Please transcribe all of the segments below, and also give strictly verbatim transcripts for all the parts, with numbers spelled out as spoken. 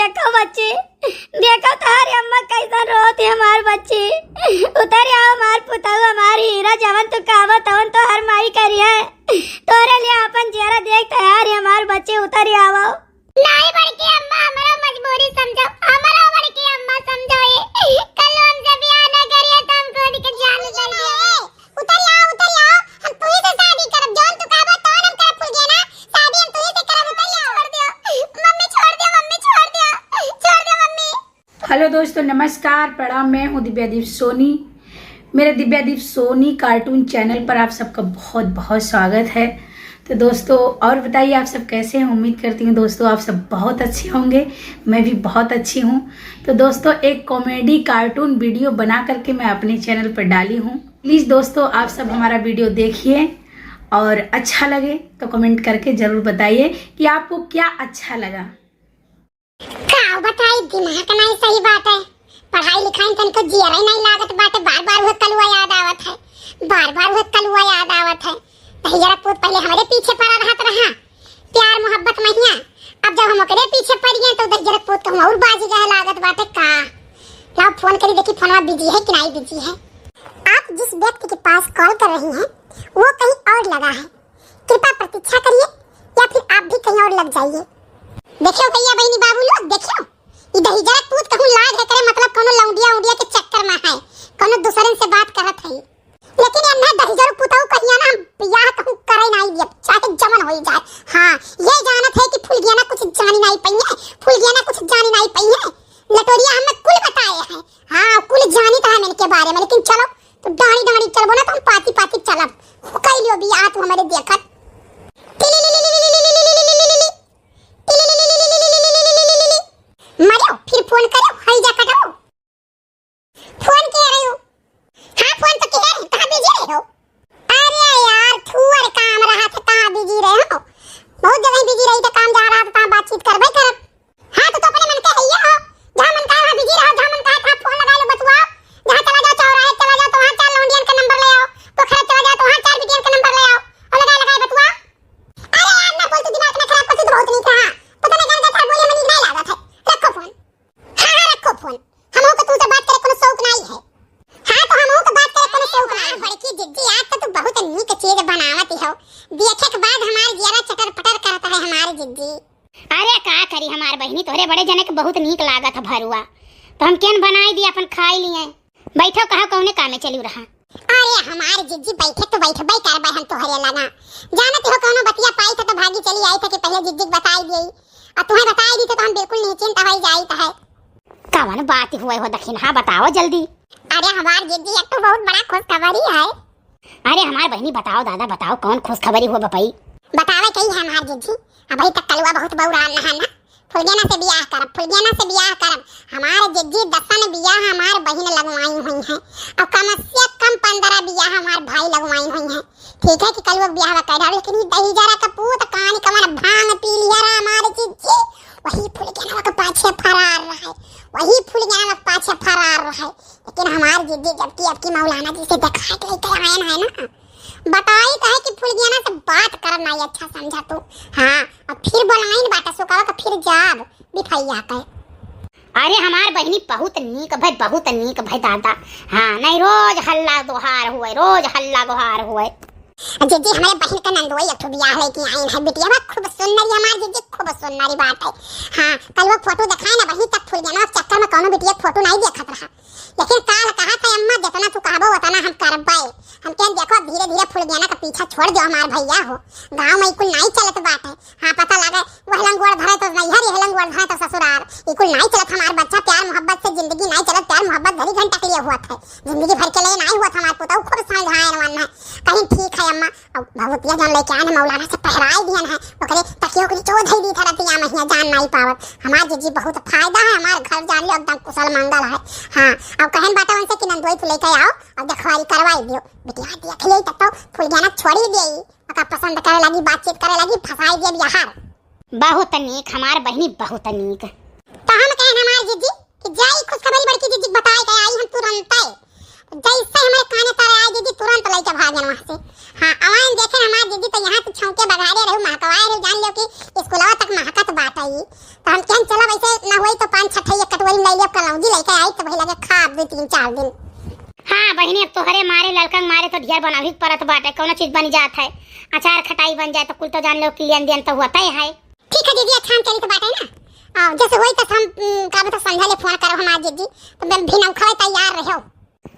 देखो बच्ची, देखो तोहरी अम्मा कैसन रोत है हमार बच्ची। उतरि आओ हमार पुतऊ, हमार हीरा, जवन तू कहबो तवन तोहर माई करिहै। तोहरे लिए आपन जियरा देख तैयार है हमार बच्ची, उतरि आवो। नाहीं बड़की अम्मा, हमरो मजबूरी समझो, हमरो बड़की अम्मा समझो। ये कल हमसे बियाह न करिहै तो हम कूद के जान दे दियो। उतरि आओ, उतरि आओ, हम तुही से शादी करब, जौन तू कहबो तौन हम करब फुलगेना, शादी हम तुही से करब, उतरि आओ। छोड़ दियो, मम्मी छोड़ दियो, मम्मी छोड़ दियो, छोड़ दियो मम्मी। हेलो दोस्तों, नमस्कार, प्रणाम, मैं हूँ दिव्यादीप सोनी। मेरे दिव्यादीप सोनी कार्टून चैनल पर आप सबका बहुत बहुत स्वागत है। तो दोस्तों, और बताइए, आप सब कैसे हैं? उम्मीद करती हूँ दोस्तों, आप सब बहुत अच्छे होंगे, मैं भी बहुत अच्छी हूँ। तो दोस्तों, एक कॉमेडी कार्टून वीडियो बना करके मैं अपने चैनल पर डाली हूँ। प्लीज दोस्तों, आप सब हमारा वीडियो देखिए और अच्छा लगे तो कमेंट करके जरूर बताइए कि आपको क्या अच्छा लगा। का बताई, दिमाग नाहीं सही बाटे। पढ़ाई लिखाई में तनिको जियरा ही नाहीं लागत बाटे। बार बार उहे कलुआ याद आवत है, बार बार उहे कलुआ याद आवत है। दहिजरा पूत पहिले हमरे पीछे पड़ा रहत रहा, प्यार मोहब्बत महिया। अब जब हम ओकरे पीछे पड़ गए तो दहिजरा पूत कहूँ और बाजी गए लागत बाटे का। लाओ फोन करी, देखी फोनवा बिजी है कि नाहीं बिजी है। आप जिस व्यक्ति के पास कॉल कर रही हैं, वो कहीं और लगा है। कृपया प्रतीक्षा करिए या फिर आप भी कहीं और लग जाइए। देखियो भैया, बहिनी, बाबू लोग, देखियो, ई दहिजरा पूत कहूँ लाग है करे, मतलब कौनो लौंडिया उंडिया के चक्कर में है, कौनो दूसरन से बात करत है। लेकिन एन्हे दहिजरू पुतऊ कहिया ना, हम बियाह कहूँ करे नाहीं दियब, चाहे जमन होई जाए। हाँ, ये जानत है कि फुलगियाना कुछ जानी नाहीं पइहैं, फुलगियाना कुछ जानी नाहीं पइहैं। लटोरिया हमें कुल बताए हैं, हाँ, कुल जानित है हम इनके बारे में। लेकिन चलो, तो डांड़ी डांड़ी चलबो ना, तो हम पाती पाती चलब। कई लियो बियाह तू हमरे देखत। मरियो, फिर फोन करो, हई जा कटो। फोन के रहे हो? हाँ, फोन तो के रहे, कहाँ बिजी रहे हो? अरे यार, थुअर काम रहा था, कहाँ बिजी रहे हो? बहुत जगह बिजी रही था, काम जहाँ रहा था, तहाँ बातचीत करबे करब। हाँ, तो, तो अपने मन के हइये हो, जहाँ मन कहे वहाँ बिजी रहो, जहाँ मन कहे तहाँ फोन लगा लो, बतुआओ, जहाँ चला जाओ, चौराहे चला जाओ, तो वहाँ चार लौंडियन के नंबर ले आओ, पोखरा चला जाओ, तो वहाँ चार बिटियन के नंबर ले आओ, और लगा, लगा बतुआओ। अरे यार, ना बोल, तू दिमाग ना खराब कर, तू तो बहुत नीक रहा, पता ना जान जाता है, बोले में नीक नहीं लागत है, रखो फोन। हाँ, हाँ, रखो फोन। हमहू के तुमसे बात करे कोनो शौक नाई है। हाँ, तो हमहू के बात करे कोनो शौक नाई है। बड़की जिज्जी, आज तो तू बहुत नीक चीज बनावत हो। देखे के बाद हमार जियरा चटर पटर करत है हमार जिज्जी। अरे का करी हमार बहिनी, तोहरे बड़े जने के बहुत नीक लागत है भरुआ, तो हम केन बनाई दी, अपन खाई लिए। बैठो, कहा कौने कामे चली रहा। अरे हमार जिज्जी, बैठे तो बैठबे करबे हम तोहरे लगा। जानत हो कौनो बतिया पाई था तो भागी चली आई था कि पहले जिज्जी के बताई दी। और तुम्हें बताई दी तो, तो हम बिल्कुल निश्चिंत हो जाई था। कवन बात हुए हो दखिनहा, बताओ जल्दी। अरे हमार जिज्जी, एक तो बहुत बड़ा खुशखबरी है। अरे हमार बहिनी, बताओ दादा, बताओ कौन खुशखबरी हुआ बपई? बतावे कही है हमार जिज्जी, अबही तक कलुआ बहुत बौरान रहा ना। फुलगेना से बियाह करब, फुलगेना से बियाह करब। हमार जिज्जी दसन बियाह हमार बहिन लगवाई हुई हैं। अब कम से कम पन्द्रह बियाह हमार भाई लगवाई हुई हैं। ठीक है कि कलुआ के बियाह कर डालो, लेकिन ई दहिजरा का पूत कान कमन भांग पी लिया रहा हमार जिज्जी। वही फुलगेना के पाछे फरार रहे, वही फुलगेना के पाछे फरार रहे। लेकिन हमार जिज्जी जबकि अबकी मौलाना जी से देखा के लेके आयन है ना, बताई तो है कि फुलगेना से बात करब नाई अच्छा समझा तू। हाँ, अब फिर बोलाइन बाटा सुकावा का फिर जाब बिफैया के। अरे हमार बहिनी बहुत नीक भई, बहुत नीक भई दादा। हाँ, नाई रोज हल्ला गुहार हुए, रोज हल्ला गुहार हुए। जिज्जी, हमरे बहिन का नंदोई एक ठो बियाह लेके आइन है बिटिया, खूब सुन्नरी हमार जिज्जी, खूब सुन्नरी बाटे। हाँ, कल वो फोटो देखाए ना, वहीं तक फुलगेना के चक्कर में कौनो बिटिया के फोटो नाई देखत रहा। लेकिन काल कहा था अम्मा, जितना तू कहबो उतना हम करबे। हम कहें देखो, अब धीरे धीरे फुलगेना का पीछा छोड़ दो हमार भैया हो, गाँव में ई कुल नाई चलत बाटे। हाँ, पता लगे, वह लंगोड़ धरे तो नैहर, यह लंगोड़ धरे तो ससुरार। ई कुल नाई चलत हमार बच्चा, प्यार मोहब्बत से जिंदगी नाई चलत, प्यार मोहब्बत घड़ी घंटा के लिए हुआ था, जिंदगी भर के लिए नाई हुआ था हमार पुतऊ, खूब समझाए रवान है। कहीं ठीक है अम्मा, अब भभूतिया जौन लेके आए ना मौलाना से पहराए दियन है, ओकरे तकियो के नीचे धई दी था रतिया महिया जान नाई पावत। हमार जिज्जी बहुत फायदा है, हमार घर जान लो एकदम कुशल मंगल है। हाँ, अब कहन बाटा उनसे कि नंदोई तू लेके आओ, अब देखवारी करवाई दियो। बिटिया देख ले तब तो फुलगेना छोड़ी दे, ओका पसंद करे लगी, बातचीत करे लगी, फंसाई दे बिहार। बहुत नीक हमार बहिनी, बहुत नीक। तो हम कहन हमार जिज्जी कि जाई खुशखबरी बड़की जिज्जी बताए के आई हम तुरंते। जैसे हमारे काने तारे आए जिज्जी तुरंत लेके भागन वहाँ से। हाँ, अवाइन देखे हमार जिज्जी तो यहाँ से छौंके बघारे रहू, महकवाए रहू, जान लो कि स्कूलवा तक महकत बाटे। आई। तो हम कहन चला, वैसे ना होई तो पाँच छठई एक कटोरी में ले लिया, कलौजी लेके आई तो वही लगे खाब दो तीन चार दिन। हाँ बहिनी, अब तोहरे मारे, ललकन मारे तो ढेर बनावे के परत बाटे, कौनो चीज बन जात है, अचार खटाई बन जाए तो कुल तो जान लो कि लेन देन तो होता ही है। ठीक है दीदी, अच्छा हम चली तो बाटे ना, आ, जैसे होई तो हम, उम, का बता, संझा ले फोन करब हम आज दीदी, तो मैं भी नौखा तैयार रहो।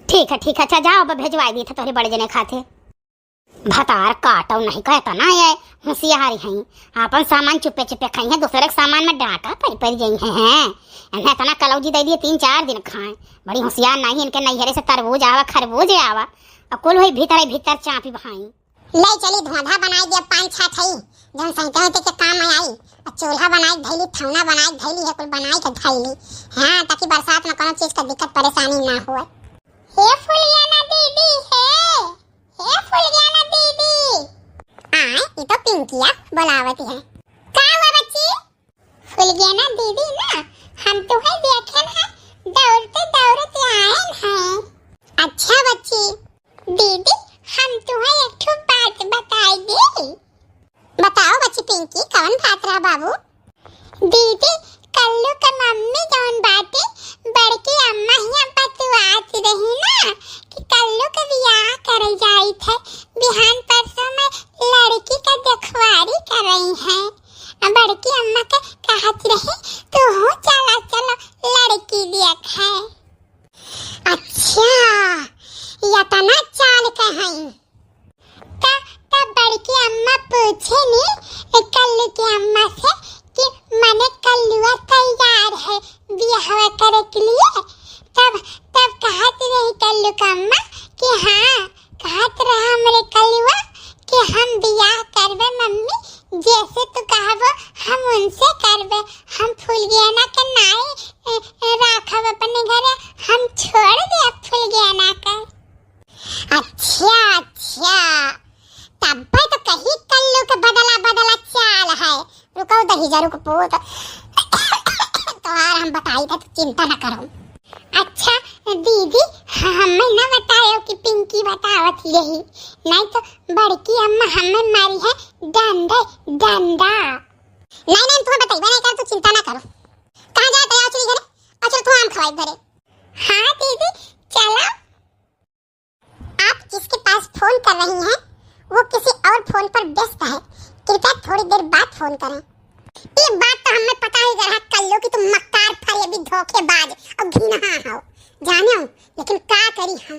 ठीक है, ठीक है, अच्छा जाओ, अब भेजवाई दी थे तोहरे बड़े जने खाते। भतार काटो नहीं कहता ना, ये होशियारी हैं, आपन सामान चुपे चुपे खाई हैं, दूसरे के सामान में डांटा पड़ पड़ गई हैं, हैं। इन्हें इतना कलौजी दे दिए, तीन चार दिन खाए, बड़ी होशियार नहीं, इनके नैहरे से तरबूज आवा, खरबूज आवा, और कुल वही भीतर ही भीतर चापी भाई। ले चली धोधा बनाई दिया पाँच छह ठई, जौन सैते होते के काम में आई, और चूल्हा बनाई के धैली, ठौना बनाई के धैली है, कुल बनाई के धैली, हाँ, ताकि बरसात में कोनो चीज का दिक्कत परेशानी ना होए। हे फुलियाना दीदी, हे, हे फुलियाना दीदी। आय, ई तो पिंकिया बोलावत है। का हुआ बच्ची? फुलियाना दीदी ना, हम तुहे देखेन है, दौड़ते दौड़ते आएन है। अच्छा बच्ची। दीदी, हम तुहे एक ठो बात बताई दी। बताओ बच्ची पिंकी, कवन बात रहा बाबू? दीदी, कल्लू के मम्मी जौन बाटे, बड़की अम्मा हियां बतुआत रही ना कि कल्लू के बियाह करे जाइत है, बिहान परसों में लड़की के देखवारी करई है। आ बड़की अम्मा के कहत रही, "तू हो चला, चलो लड़की देखे।" अच्छा, यतना चाल के हई। त, तब बड़की अम्मा पूछे नी, ए, कल्लू की अम्मा से कि मने कल्लुआ तैयार है बियाहवा करे के लिए? तब, तब कहत रही कल्लू का अम्मा कि हाँ, कहत रहा हमरे कल्लुआ कि हम बियाह करबे मम्मी, जैसे तू कहबो हम उनसे करबे। हम फुलगेना के नाई, ए, ए, राखब अपने घरे, हम छोड़ देब फुलगेना के। अच्छा, अच्छा, तब्बे तो कही कल्लू के बदला बदला चाल है। रुको दहिजरू के पूत, तोहार हम बताई थे, तू चिंता न करो। अच्छा दीदी, हमें न बतायो कि पिंकी बतावत यही, नहीं तो बड़की अम्मा हमें मारी है डंडे, डंडा। नहीं, नहीं, तुम्हें बताइबे नहीं कर, तू चिंता ना करो। कहाँ जाए तैयार चली घरे? अच्छा, तू आम खवाई घरे। हाँ दीदी, चलो। आप जिसके पास फोन कर रही हैं, वो किसी और फोन पर व्यस्त है। कृपया थोड़ी देर बाद फोन करें। ये बात तो हमें पता ही रहा कल्लू कि तुम मक्कार फरेबी धोखेबाज और घिनहा हो। जाने हो, लेकिन का करी हम,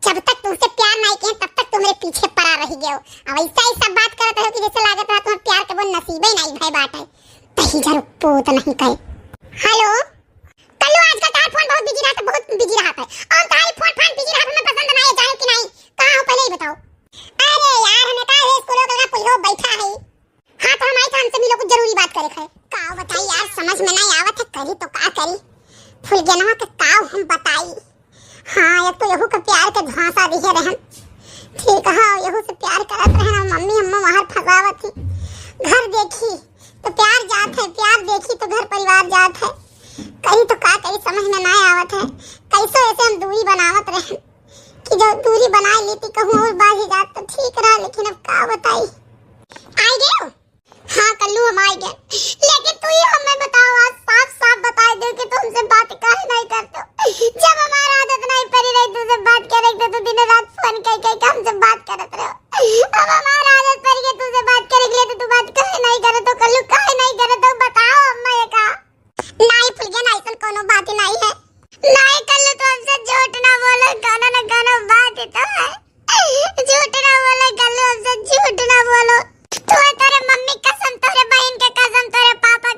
जब तक तुमसे प्यार नहीं किए तब तक तुम्हारे पीछे पड़ा रह गए हो। अब ऐसा ऐसा बात करत रहो कि जैसे लागत रहा तुम्हारे प्यार के वो नसीबे नहीं भय बाटे। तही जरूर पूत नहीं कहे। हेलो, कल्लू, आजकल तार फोन बहुत बिजी रहत है, बहुत बिजी रहत है। और तारी फोन फान बिजी रहत हमें पसंद ना है, जानो कि नहीं? कहाँ हो पहले ही बताओ। अरे यार, हमें का है, स्कूलों का पुलियो बैठा है। हाँ तो हम आई था, हमसे मिलो, कुछ जरूरी बात करे है। का बताई यार, समझ में नहीं आवत है, करी तो का करी। फुलगेनवा के का हम बताई। हाँ, एक तो यहू के प्यार के झांसा दिहे रहन। ठीक है, यहू से प्यार करत रहन, और मम्मी अम्मा बाहर फंसावत ही। घर देखी तो प्यार जात है, प्यार देखी तो घर परिवार जात है। करी तो का करी, समझ में ना आवत है। कैसो ऐसे हम दूरी बनावत रहन कि जो दूरी बनाए लेती, कहूँ और बाझ जात तो ठीक रहा, लेकिन अब का बताई। आई गयो। हाँ कल्लू, हम आई गए, लेकिन तू ही हमें बताओ, आज साफ साफ बता दो कि तू हमसे बात काहे नहीं करते हो? जब हमारा आदत नहीं पड़ी रही तुझसे बात करे के, तो दिन रात फोन कर कर के हमसे बात करत रहो। अब हमारा आदत पड़ गई तुझसे बात करे के लिए, तो तू बात काहे नहीं करत हो कल्लू, काहे नहीं करत हो? बताओ अम्मा, ये का? नहीं फुलगेना, ऐसन कोनो बात ही नहीं है। नहीं कल्लू, तू हमसे झूठ ना बोलो, कोनो ना कोनो बात ही तो है। झूठ ना बोलो कल्लू, हमसे झूठ ना बोलो। तू है तोरे मम्मी कसम, तोरे बहन के कसम, तोरे पापा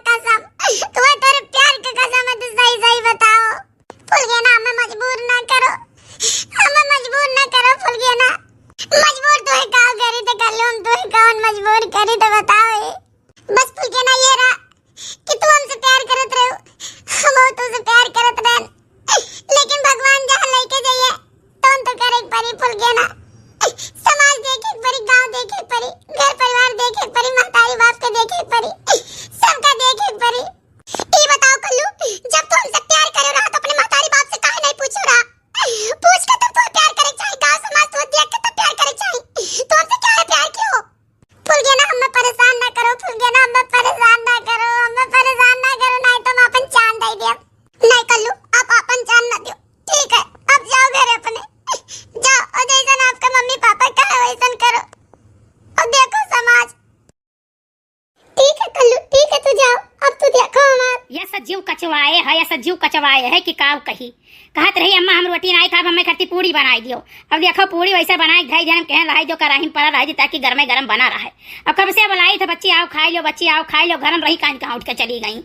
जीव कचवाए है, ऐसा जीव कचवाए है कि काव कही। कहत रही, "अम्मा, हम रोटी नाई खाब, हमें खरती पूड़ी बनाई दियो।" अब देखो, पूड़ी वैसे बनाए के धई देन, हम कहन रहे जो कराही में पड़ा रहे, ताकि गरमे गरम बना रहे। अब कब से बुलाई थे, "बच्ची आओ खाई लो, बच्ची आओ खाई लो," घर में रही कान कहाँ उठ के चली गई।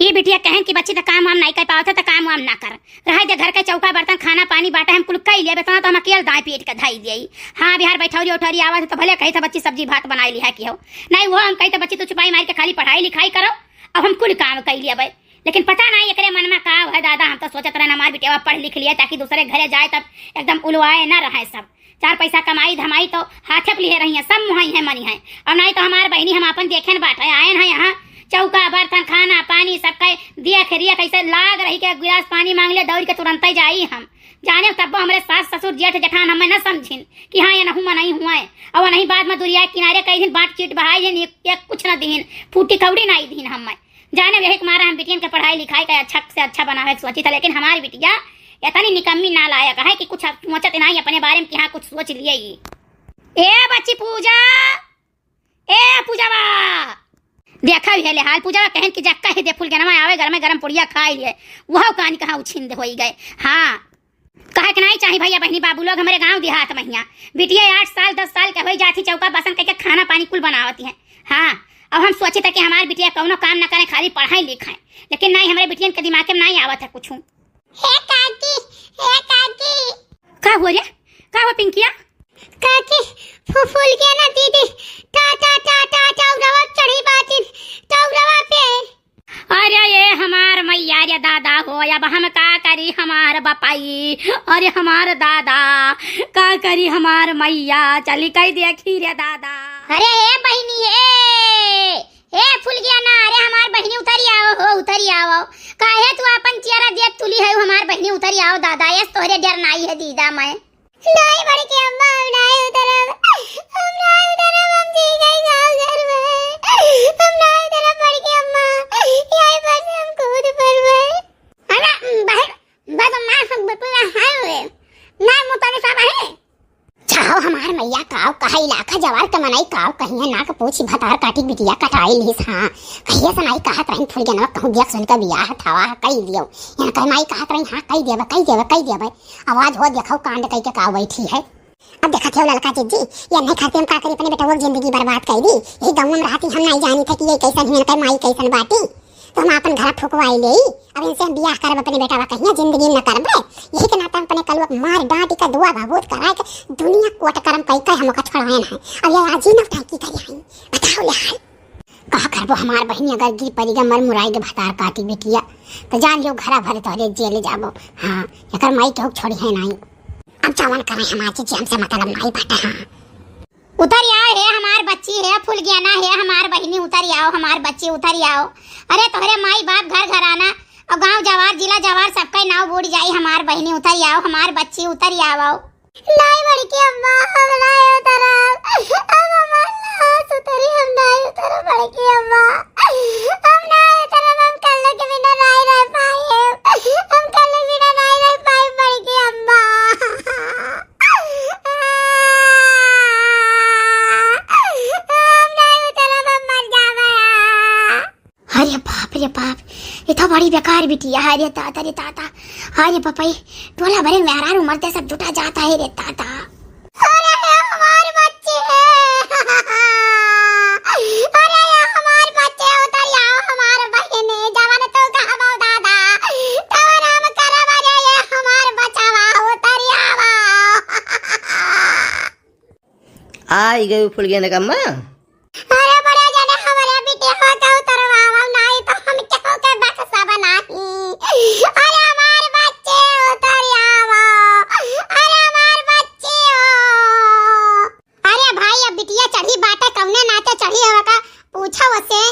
ये बिटिया कहन कि, "बच्ची, तो काम वाम नाई कर पावत है, तो काम वाम ना कर, रहे दे, घर के चौका बर्तन, खाना पानी बाटे, हम कुल कई लिया, बेतना तो हम अकेल दाएं पीट के धई दिए। हाँ, बिहार बैठौरी उठौरी आवत है, तो भले कही था, बच्ची, सब्जी भात बनाई लिहा कि हो, नहीं वो हम कही था, बच्ची, तू चुपाई मार के खाली पढ़ाई लिखाई करो, अब हम कुल काम कई लिया भाई।" लेकिन पता नहीं एकरे मन में का है दादा, हम तो सोचत रहन हमार बिटिया पढ़ लिख लिया ताकि दूसरे घरे जाए तब एकदम उलवाए ना रहे सब। चार पैसा कमाई धमाई तो हाथे पे लिहे रही है, सब मुहाई है मनी है। और नहीं तो हमार बहिनी हम आपन देखे न बाटे, आए न है यहाँ चौका बर्तन खाना पानी सब कहे दिया खेरिया कैसे लाग रही के गिलास पानी मांग ले दौड़ के तुरंत ही जाई हम। जाने तब हमरे सास ससुर जेठ जेठान हमें न समझिन कि हाँ ये नहू मनई हुआ है। और नहीं बाद में दुरिया किनारे कई दिन बात चीट बहाई दिन एक, एक कुछ न दीन, फूटी कौड़ी नहीं दीन हमें। जाने यही के मारा हम बिटियन के पढ़ाई लिखाई का अच्छा से अच्छा बनावे के सोची था, लेकिन हमारी बिटिया इतनी निकम्मी नालायक है कि कुछ सोचत नहीं अपने बारे में कि हाँ कुछ सोच लिए ही। ए बच्ची पूजा, ए पूजावा, देखा भी है ले हाल। पूजावा कहन कि जा कह दे फुलगेनवा आवे गरमे गरम पुड़िया खाई लिए, वह कान कहाँ उछिंद होई गए। हाँ, कहे के नहीं चाही भैया बहनी बाबू लोग, हमरे गांव देहात में हियां बिटिया आठ साल दस साल के होई जाती, चौका बासन कइके खाना पानी कुल बनावती है। हाँ, अब हम सोचित है कि हमार बिटिया कौनो काम ना करे, खाली पढ़ाई लिखाए, लेकिन नहीं, हमरे बिटियन के दिमाग में नहीं आवत है कुछ। हे काकी, हे काकी। का हुआ रे? का हुआ पिंकिया? काकी, फु-, फुलगेना दीदी टा टा टा टा टौरवा चढ़ी बाटिन, टौरवा पे। अरे ये हमार मैया रे दादा हो, अब हम का करी हमार बपाई, अरे हमार दादा का करी हमार मैया, चली कई देखी रे दादा। अरे ए बहिनी, ए, ए फुलगेना, अरे हमार बहिनी उतरी आओ हो, उतरी आओ। काहे तू आपन चेहरा देख तुली है, हमार बहिनी उतरी आओ दादा, एस तोहरे डर नाई है दीदा मैं। नाई बड़की अम्मा, हम नाई उतरब, हम नाई उतरब, हम जी गई गाँव घर में, हम नाई उतरब बड़की अम्मा, यही पर से हम कूद पड़बे। अरे, बहन, बदमाश, हम बिल्कुल ना हाय हुए, ना मुतरे सब है। चाहो हमार मैया काव कहा इलाका जवार के मनई काव कहिए नाक पूछी भतार काटी बिटिया कटाई लीस। हाँ, कहिए से नाई कहत रही फुलगेनवा कहूँ देख सुन के बियाह थावा कई दियो। यहाँ कहे माई कहत रही हाँ कई देबे, कई देबे, कई देबे। आवाज हो देखो कांड कई के काव बैठी है। अब देखत हो ललका जिज्जी, ये नहीं खाते हम का करी अपने बेटवा की जिंदगी बर्बाद कर दी। यही गाँव में रहती हम नहीं जानी थे कि ये कैसन हियन के माई कैसन बाटी। तो हम आपन घर फुकवाई ले, अब इनसे हम बियाह करब अपने बेटवा कहिया जिंदगी न करबे। यही के नाते हम अपने कलुआ के मार डांट के दुआ भभूत करा के दुनिया कोट करम कई के हम ओका छोड़ाए ना। अब ये आज ही न उठाई की करी आई, बताओ ले हाल। का करबो हमार बहिनी अगर गिर पड़ी गे मर मुराई गे भतार काटी बिटिया, तो जान लियो घरा भरे तोहरे जेल जाबो। हाँ, एकर माई केहू छोड़ी है नहीं। अब जवन करे हमार जिज्जी हमसे मतलब नहीं बाटे। हाँ। उतरि आओ हे हमार बच्ची, हे फुलगेना, हे हमार बहिनी, उतरि आओ हमार बच्ची, उतरि आओ। अरे तोहरे माई बाप घर घराना अउर गाँव जवार जिला जवार सबके नाव बूड़ जाई हमार बहिनी, उतरि आओ हमार बच्ची, उतरि आओ। नाई बड़की अम्मा, हम नाई उतरब, अब हमार लाश उतरी, हम नाई उतरब बड़की अम्मा, हम नाई उतरब, हम कल्लू के बिना नाई रह पाएब, हम कल्लू के बिना नाई रह पाएब बड़की अम्मा। हम नाई उतरब, हम मर जाबे। अरे बाप रे बाप, ये तो बड़ी बेकार बिटिया है रे दादा रे दादा। अरे पपई, टोला भरे मेहरारू मरते सब जुटा जाता है रे दादा। अरे ये हमार बच्ची है। अरे ये हमार बच्ची, उतरि आओ हमार बहिनी, जवन तू कहबो दादा, तवन हम करब। अरे ये हमार बचवा, उतरि आवा। आई गई फुलगेना के अम्मा। अरे बड़े जने हमरे बिटिया के उतरवावा, नाई तो हम केहू के बख्शब नाही। अरे हमार बच्ची उतरि आवा, अरे हमार बच्ची हो। अरे भाई, अब बिटिया चढ़ी बाटे, कौने नाते चढ़ी हवा का पूछो उसे।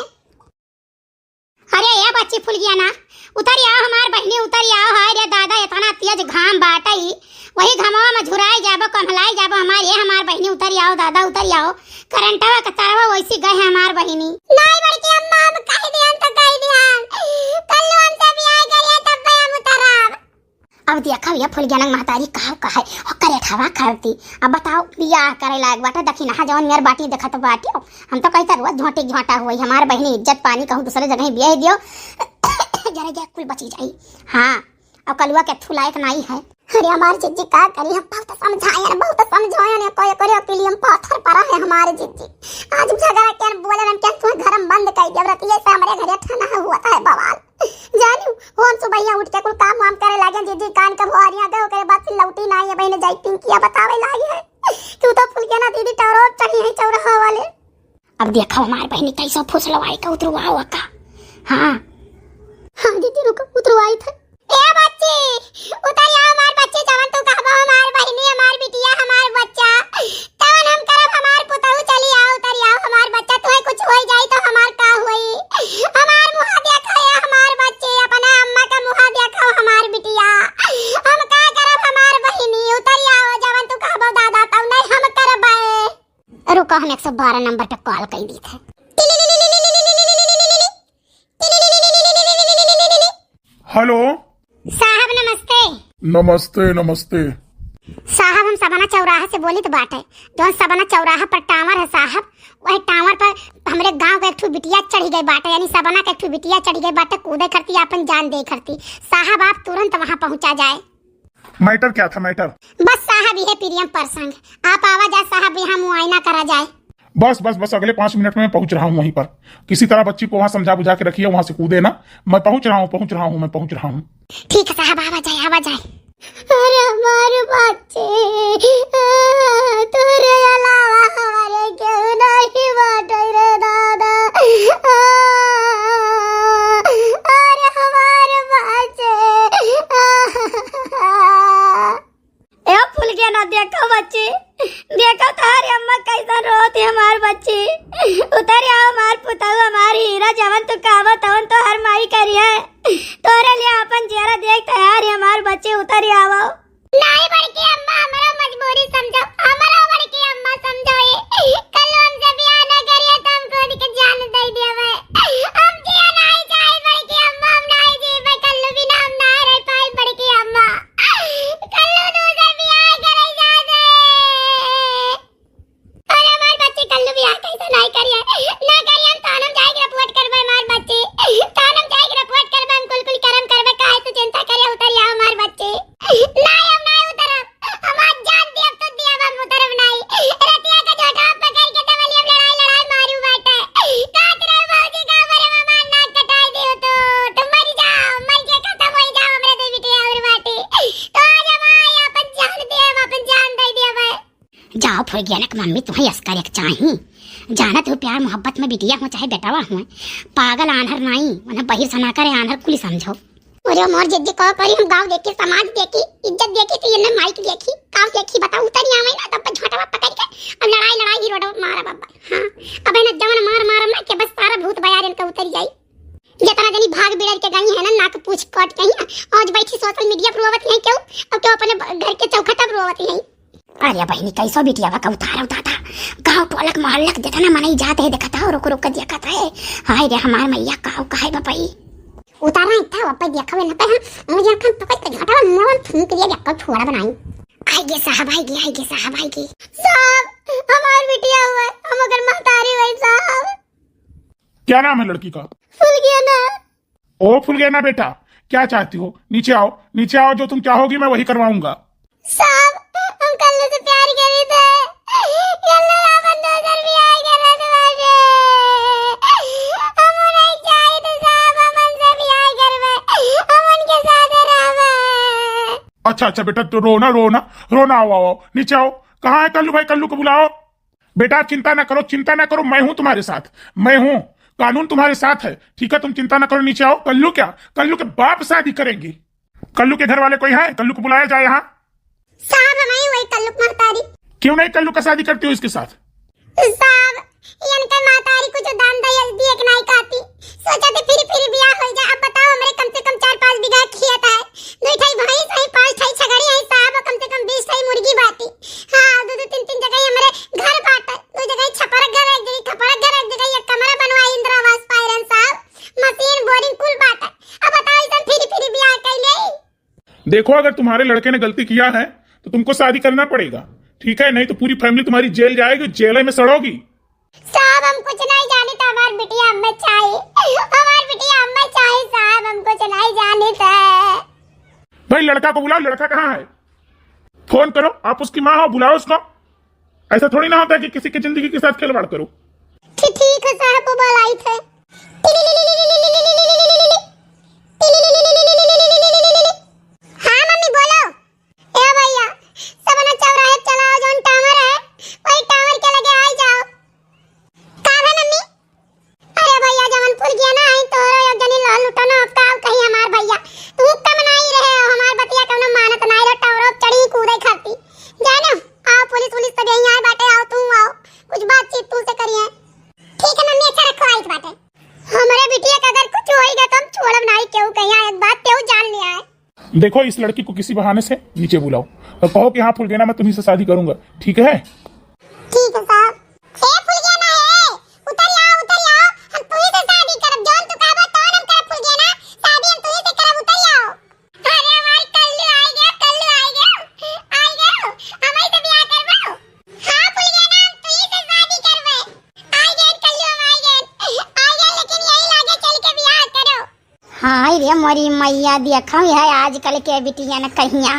अरे ए बच्ची फुलगेना, उतरि आओ हमार बहिनी, उतरि आओ। हाय रे दादा, एतना तेज घाम बाटइ, वही घमवा में झुराइ जाबो, कन्हलाइ जाबो हमार, ए हमार बहिनी, उतरि आओ दादा, उतरि आओ। करंटवा के तारवा वैसी गए है हमार बहिनी। नाई बड़की अम्मा, हम कहि दिहन तो कहि दिहन, कल्लू हमसे बियाह करिहे तब हम उतरब। अब देखा भैया फुलगेना महतारी कहा कहे ओकर एठवा खरती। अब बताओ बियाह करे लायक बाटे, दखिनहा जवन नियर बाटी देखत बाटियो। हम तो कहित रोज झोंटी झोंटा हुई, हमार बहिनी इज्जत पानी कहूँ दूसरे जगह बियाह दियो। जरा जा कुल बची जाई। हाँ, और कलुआ के थू लायक नाई है। अरे हमार जिज्जी का करी, हम बहुत समझाएन, बहुत समझाएन, कोई करे अकेली हम पाथर परा है हमार जिज्जी। आज झगड़ा के बोले हम क्या तुम्हें घर में बंद कर दिया, रतिये से हमारे घरे ठना हुआ था बवाल। जानी हो हम सुबह उठ के कुल काम वाम करे लागे, जिज्जी कान के भोरिया गए, ओकरे बाद फिर लौटी नाई है, बहने जाई पिंकिया बतावे लागे है। तू तो फुलगेना दीदी टोरो चढ़ी है चौराहा वाले। अब देखो हमार बहनी कैसो फुसलवाई का उतरवाओ का। हाँ। हाँ दीदी रुको, उतरवाई थे। ए बच्ची, उतर आओ हमार बच्ची, जवन तू कहबो हमार बहनी, हमार बिटिया, हमार बच्चा, तवन हम करब हमार पुतहु, चली आओ, उतर आओ हमार बच्चा, तुम्हें कुछ होई जाई तो हमार का होई? हमार मुँह देखो या हमार बच्ची, अपना अम्मा का मुँह देखो हमार बिटिया, हम का करब हमार बहनी, उतर आओ, जवन तू कहबो दादा, तवन हम करबे। रुको, हम एक सौ बारह नंबर पे कॉल कर दी थे। हेलो। साहब नमस्ते। नमस्ते, नमस्ते। साहब हम सबना चौराहा से बोलित बाटे, जौन सबना चौराहा पर टावर है साहब, वही टावर पर हमरे गांव के एक ठो बिटिया चढ़ी गई बाटे, यानी सबना के एक ठो बिटिया चढ़ी गई बाटे, कूदे खरती आपन जान दे खरती। साहब आप तुरंत वहां पहुंचा जाए। मैटर क्या था मैटर? बस साहब, यह प्रियम प्रसंग, आप आवा जाए साहब, यहाँ मुआयना करा जाए। बस बस बस, अगले पाँच मिनट में मैं पहुंच रहा हूँ वहीं पर। किसी तरह बच्ची को वहां समझा बुझा के रखिए, वहां से कूदे ना। मैं पहुंच रहा हूँ, पहुंच रहा हूँ, मैं पहुंच रहा हूँ। ठीक है साहब, आवा जाए, आवा जाए। अरे हमारे बच्चे, आ, तोरे अलावा हमारे क्यों नहीं बाटे रे दादा? आ, अरे हमारे बच्चे, आ, ए फुलगेना, देखो बच्ची, देखो तोहरी अम्मा कैसन रोत है हमार बच्ची। उतर आओ हमार पुतहु, हमार हीरा, जवन तू कहबो तवन तोहर माई करी है। तोरे लिए अपन चेहरा देख तैयार है हमार बच्ची, उतर आओ। नहीं बड़की अम्मा, हमरो मजबूरी समझो, हमरो बड़की अम्मा समझो। ए, कल हमसे बियाह न करिए तो हम खुद के जान दे देवे। हम जिया नहीं चाहे बड़की अम्मा, हम नहीं जीवे, कल्लू बिना हम ना रह पाए बड़की अम्मा। कल्लू दूसर बियाह करे जा दे। अरे हमार बच्ची कल्लू बियाह कैसे नहीं करिए? ना करिए हम, थाना में जाके रिपोर्ट करबे हमार बच्ची। थाना में जाके रिपोर्ट करबे, हम कुल कुल करम करबे, काहे तू चिंता करे, उतर आओ हमार बच्ची। नहीं हम नहीं उतरब, हमार जान दियब तो दियब, हम उतरब नहीं। रतिया का झोंटा पकड़ के देवलिया में लड़ाई लड़ाई मारू बाटे। कहत रहे भौजी का मरे हमार नाक कटाई दियो तो, तुम मर जाओ, मर के खत्म हो जाओ, हमरे दो बिटिया और बाटे। तो आज हम आए अपन जान दियब, अपन जान दे दियब। जाओ फुलगेना के मम्मी, तुम्हें अस्कर एक चाही। जानत हो प्यार मोहब्बत में बिटिया हो चाहे बेटवा हो, पागल आन्हर नाई, उन्हें बहिर सना करे आन्हर कुली समझो। अरे मोर जिद्दी का करी, हम गाँव देखी, समाज देखी, इज्जत देखी, तो ये माइक देखी, का देखी बताओ, उतर आवे ना तब झोंटवा पकड़ के अब लड़ाई लड़ाई ही रोड मारा बाबा। हाँ, अब है ना जवन मार मारम ना कि बस सारा भूत बयार इनका उतर जाई। जितना जनी भाग बिगड़ के गई है ना, नाक पूछ काट के ही ना, आज बैठी सोशल मीडिया पर रोवत है क्यों? अब क्यों अपने ब-, घर के चौखट पर रोवत है? अरे बहिनी, कैसो बिटिया बा, का उतारा उतारा, गाँव टोलक मोहल्लक जितना मनई जात है देखत हो, रुक रुक के देखत है। हाय रे हमार मैया, का काहे बपई। उतारा इतना बपई देखवे ना पे हम, मुझे आँखन पकड़ के घाटा मोरन फूंक दिया, देखो छोड़ा बनाई। आएगी साहब, आएगी, आएगी साहब, आएगी। साहब, हमार बिटिया हुआ है, हम अगर महतारी हुई साहब। क्या नाम है लड़की का? फुलगेना। ओ फुलगेना बेटा, क्या चाहती हो? नीचे आओ, नीचे आओ, जो तुम चाहोगी मैं वही करवाऊंगा। साहब, हम कल्लू से प्यार करे थे। कल्लू अपन दोसर बियाह करत बाटे। हम नहीं चाही तो साहब, हम उनसे बियाह करबे। हम उनके साथ रहबे। अच्छा, अच्छा बेटा, तो रो ना, रो ना, रो ना, आओ, आओ, आओ, नीचे आओ। कहाँ है कल्लू भाई? कल्लू को बुलाओ। बेटा, चिंता ना करो, चिंता ना करो, मैं हूँ तुम्हारे साथ, मैं हूँ, कानून तुम्हारे साथ है, ठीक है? तुम चिंता ना करो, नीचे आओ। कल्लू क्या? कल्लू के बाप शादी करेंगे। कल्लू के घर वाले कोई है? कल्लू को बुलाया जाए यहाँ। साहब, हम ही वही कल्लू की महतारी। क्यों नहीं कल्लू का शादी करती हो इसके साथ? साहब, इनके महतारी कुछ दान दहेज दिए के नहीं कहती। सोचा थे फिर, फिर ब्याह हो जाए। अब बताओ, हमरे कम से कम चार पाँच बीघा खेत है, दो ठाई भैंस है, पाँच ठाई छगड़ी है साहब, और कम से कम बीस ठाई मुर्गी बाटी। हाँ, दो दो तीन तीन जगह हमरे घर बाटे, दो जगह छपरा घर है, एक जगह खपड़ा घर है, एक जगह एक कमरा बनवाए इंदिरा आवास पाए रहन साहब, मशीन बोरिंग कुल बाटे। अब बताओ, इसन फिर फिर ब्याह कैले? देखो, अगर तुम्हारे लड़के ने गलती किया है तो तुमको शादी करना पड़ेगा, ठीक है? नहीं तो पूरी फैमिली तुम्हारी जेल जाएगी, जेल में सड़ोगी। साहब, हम कुछ नहीं जाने, तो हमार बिटिया हमें चाहे, हमार बिटिया हमें चाहे साहब, हम कुछ लड़का को बुलाओ, लड़का कहाँ है? फोन करो, आप उसकी माँ हो, बुलाओ उसको। ऐसा थोड़ी ना होता है कि किसी की जिंदगी के साथ खिलवाड़ करो। ठी-, ठीक है साहब, वो बुलाई थे। हाँ मम्मी बोलो। ए भैया, सबना चौराहे चलाओ, जौन टावर है, वही टावर के लगे आई जाओ। का है मम्मी? अरे भैया, जवन फुलगेना है, तोहरो एक जनी लहल उठो ना, अब का कही हमार भैया, तू कम नहीं रहे हो, हमार बतिया कौनो मानत नहीं रहो, टावरो चढ़ी कूदे खाती। जानो, आओ पुलिस वुलिस सब यहीं आए बाटे, आओ तू आओ, कुछ बातचीत तू से करिए। ठीक है मम्मी, अच्छा रखो, आइत बाटे। हमरे बिटिया का अगर कुछ होई गया तो हम छोड़ब नहीं केहू कहीं, एक बात केहू जान लिया है। देखो, इस लड़की को किसी बहाने से नीचे बुलाओ और कहो कि हाँ फुलगेना, मैं तुम्ही से शादी करूंगा, ठीक है? ठीक है साहब। ए फुलगेना, ए, उतर आओ, उतर आओ, हम तुम्ही से शादी करब, जौन तू कहबो तौन हम करब फुलगेना, शादी हम तुम्ही से करब, उतर आओ। अरे हमार कल्लू आई गया, कल्लू आई गया, आई गया, हमही से बियाह करबो। हाँ फुलगेना, हम तुम्ही से शादी करबे। आई गए कल्लू, हम आई गए, आई गए, लेकिन यही लागे चल के बियाह करो। हाय रे मोरी मैया, देखो है आजकल के बिटियन कहिया,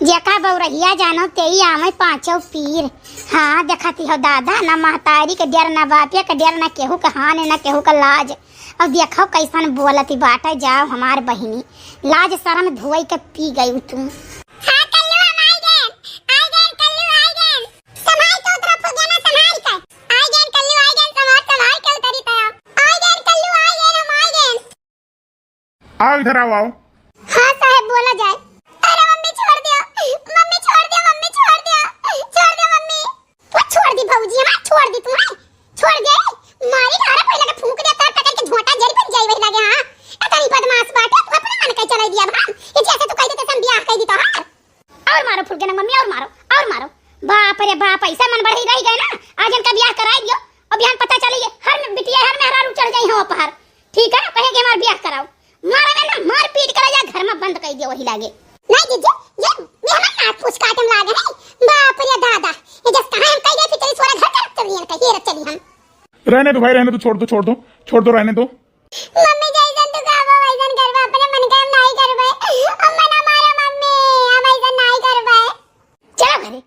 जेका बौरहिया जानो तेई आवे पाँचों पीर। हाँ, देखती हो दादा, ना महतारी के डर, ना बापे के डर, ना केहू के हान, ना केहू के लाज। अब देखो कैसन बोलती बाटे, जाओ हमार बहिनी, लाज शरम धोई के पी गई तू। हाँ कल्लू, हम आई गए, आई गए कल्लू, आई गए। संभाल के उतरो फुलगेना, संभाल के। आई गए कल्लू, आई गए, संभाल, संभाल के उतरी तो। आई गए कल्लू, आई गए, हम आई गए। आओ इधर आओ, आओ। हाँ साहब, बोला जाए। अरे मम्मी छोड़ दियो, मम्मी छोड़ दियो, मम्मी छोड़ दियो, छोड़ दियो मम्मी। वो छोड़ दी भौजी, हमार छोड़ दी तू, हैं? छोड़ दे, मारी ढारा पहले के फूंक दे, तार पकड़ के झोंटा जरी बन जाई वही लगे, हाँ। इतनी बदमाश बाटे, तू अपना मन के चलाई दिया भान। ये जैसे तू कह देते हम बियाह कह दी तो, हाँ। और मारो फुलगेना मम्मी, और मारो, और मारो। बाप रे बाप, ऐसा मन बढ़ई रह गए ना, आज इनका बियाह कराई दियो। और बिहान पता चली ये हर बिटिया, हर मेहरारू चढ़ जाई हो पहाड़। ठीक है, कहे कि हमार बियाह कराओ। मारा ना, ना, मार पीट कर जा, घर में बंद कर दियो वही लागे। नहीं जीजी, ये, ये हमार नाक पूछ काटे में लागे है। बाप रे दादा, ये जस कहाँ हम कह दे, फिर चली सोरा घर तरफ चली, इनका ये रख चली हम। रहने दो भाई, रहने दो, छोड़ दो, छोड़ दो, छोड़ दो, रहने दो। मम्मी जैसन तू कहबो वैसन करबे, अपने मन के हम नहीं करबे। अम्मा ना मारो मम्मी, हम ऐसन नहीं करबे। चलो घरे।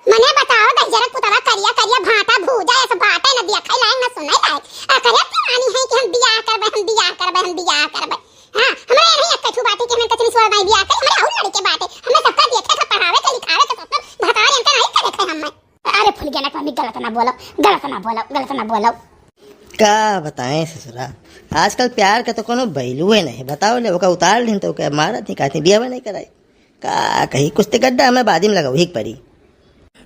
मने बताओ दहिजरक पुतवा करिया करिया भाटा भूजा ऐसे बाटे न देखै लायक न सुनै लायक। आ करे दीवानी है कि हम बियाह करबे, हम बियाह करबे, हम बियाह करबे। हाँ, हमरे नहीं एक कछु बाटे कि हमन कचरी सोर नहीं बियाह करे, हमरे और लड़के बाटे। हमें सबका देखे के, पढ़ावे के, लिखावे के, सब भतार इनका नहीं करे थे हमें। अरे फुलगेना मम्मी, गलत ना बोलो, गलत ना बोलो, गलत ना बोलो। का बताएं ससुरा, आजकल प्यार के तो कोनो value ही नहीं। बताओ ले, ओका उतार लिन तो ओके मारत ही, कहती बियाह नहीं कराई। का कही, कुछ ते गड्ढा हमें बादी में लगाओ ही पड़ी।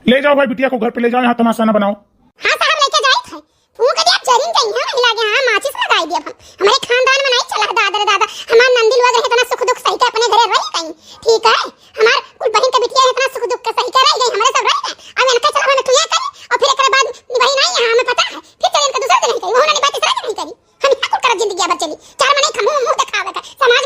ले जाओ भाई बिटिया को घर पे ले जाओ, यहाँ तमाशा ना बनाओ। हाँ साहब, लेके जाए थे। फूंक दिया, जरिन गई है, वही लागे, हाँ, माचिस लगाई दिया हम। हमारे खानदान में नहीं चला है, दादा रे दादा। हमार नंदी लोग रहे इतना सुख दुख सही के अपने घरे रह गई, ठीक है? हमार कुल बहन के बिटिया इतना सुख दुख के सही के रह गई, हमारे सब रह गए। अब इनका चला मैंने तू ये करी, और फिर एक बाद निभाई नहीं है, हमें पता है। फिर चल इनका दूसरा दिन नहीं करी, वो नहीं बात तीसरा दिन नहीं करी। हम इतना कुल करब जिंदगी भर चली। चार मने खमू मुंह दिखावे का, समाज